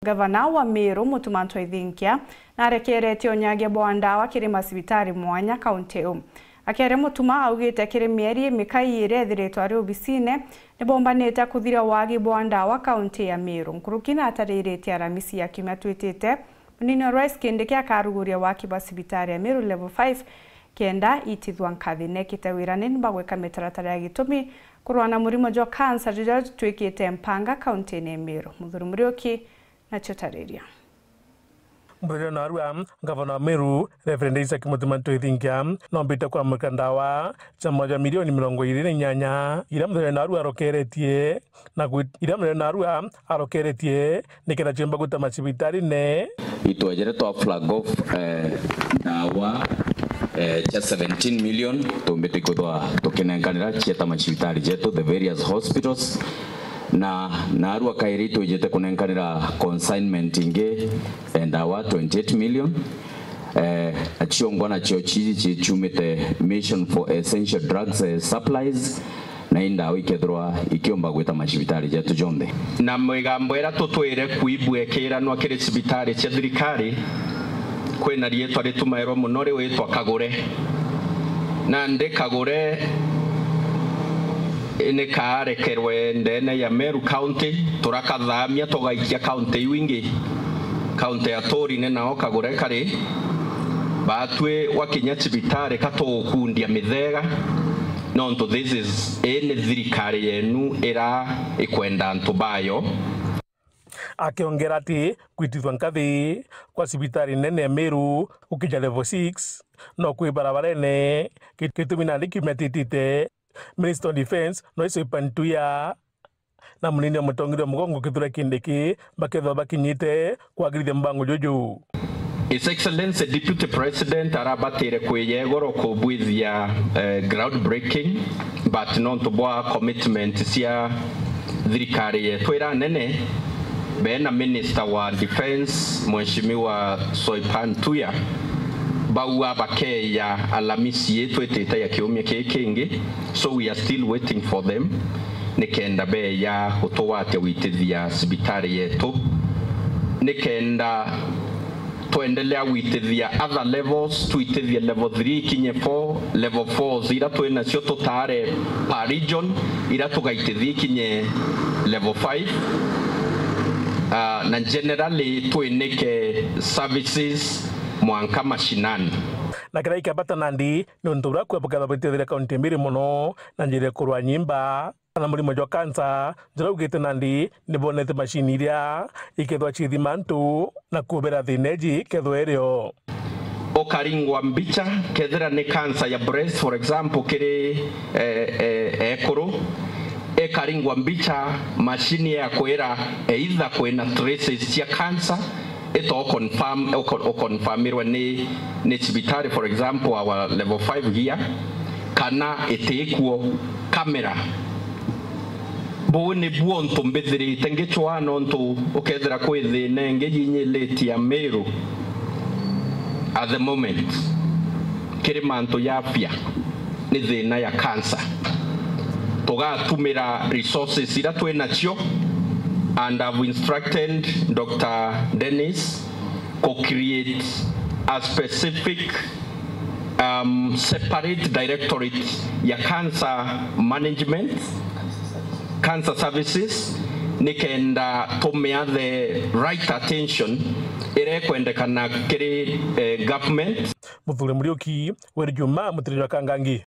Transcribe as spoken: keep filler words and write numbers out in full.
Gavana wa Meru, Mutuma M'Ethingia, narekeretie unyagia bwa ndawa kiri macibitari mwanya kaunti iu. Akiaria, Mutuma augite kiri mieri imikai iria ethiritwe ari obisine, nibombanite kuthira wagi bwa ndawa kaunti ya Meru. Nkuruki natariritie Aramisi ya kiumia twitite, munini wa Rais Kindiki akaruguria waki bwa cibitari ya Meru Level five, kenda itithwa nkathi. Nekite wirane ni bagwika mitaratara ya gitumi kurwa na murimo jwa kansa juria jutwikite mpanga kauntine ya Meru. Muthuri Muriuki nacio tariria. Muthenya wa narua, Ngavana wa Meru, Reverend Isaac Mutuma M'Ethingia, noombite kwamurika ndawa cia mwanya milioni mirongo iiri na inyanya, iria muthenya wa narua arokeretie na gwi-, iria muthenya wa narua arokeretie nikenda ciumba gwita macibitarine. Itwejere twa flag off, eh, ndawa, eh, cia seventeen million tumbite kwithwa tukinenkanira cieta macibitari jetu, the various hospitals. Na narua kairi itwijite kunenkanira consignment ingi, eh, ndawa twenty-eight million. Eh, aciongwa nacio ci-, ci-, ciumite Mission for Essential Drugs, eh, Supplies, na i ndawa ikethirwa ikiumba gwita macibitari jetu jonthe. Na migambo iria tutwire kuibua ikiranwa kiri cibitari cia thirikari, kwina riitwa ritumairwa mono riwitwa Kagure. Nandi Kagure ni kaarekerwe ndene ya Meru County, turakathamia tugaikia county iu ingi, county ya Tori ni nao Kagure kari. Batwi wakinya cibitari ka tugukundia mithega, nontu this is, ii ni thirikari yenu ira ikwenda antu bayo. Akiongera ati gwitithua nkathi kwa cibitari nene ya Meru gukinya level six no kwi barabarene, gi-, gitumi nandi kiumia twitite, Minister of Defence Noise Oipantuya na munini wa mutongeria wa mugongo Kithure Kindiki bakethirwa bakinyite kwagirithia mubango juju. His Excellency Deputy President arabatire kwija igoro kubwithia, eh, groundbreaking, but nontu bwa commitment cia thirikari yetu ira nene, bena Minister wa Defence, Mheshimiwa Soipan Tuya, baua bakeya Alamisi ii twitite ya kiumia kii kingi, so we are still waiting for them, nikenda beya gutugwatia gwitithia cibitari yetu, nikenda twendelea gwitithia other levels, twitithie level three ikinye four, level four ira twi nacio tutare per region, ira tugaitithia ikinye level five. Ah, na generally twinike services mwanka mashinani. Na kiria ikabata nandi ni untu buria akua bukethirwa bwitithire kaunti mbiri mono na njira ya kurwa nyimba. Na murimo jwa kansa, njira augite nandi nibonete macini iria ikethwa cithima antu na kubera thina iji ikethwa irio. Ukaringwa mbicha, kethira ni kansa ya breast, for example, kiri, eh, eh, ekuru, ikaringwa mbicha, macini ya kwira either kwina traces cia kansa, ito confirm, uko-, ukonfirmirwe ni, ni cibitari, for example, our level five here, kana itikuo kamera. Buu nibuo untu mbithirite ngicwaa, nontu ukethira kwi thina ingi yinyilitie ya Meru at the moment, kiri mantu ya afya, ni thina ya cancer. Tugatumira resources ira twi nacio, and I've instructed Doctor Dennis ku create a specific, um, separate directorate ya cancer management, cancer services, nikenda tumea the right attention iria ikwendekana kiri, eh, government. Muthuri Muriuki, Weri Juma, Mutiriri wa Kangangi.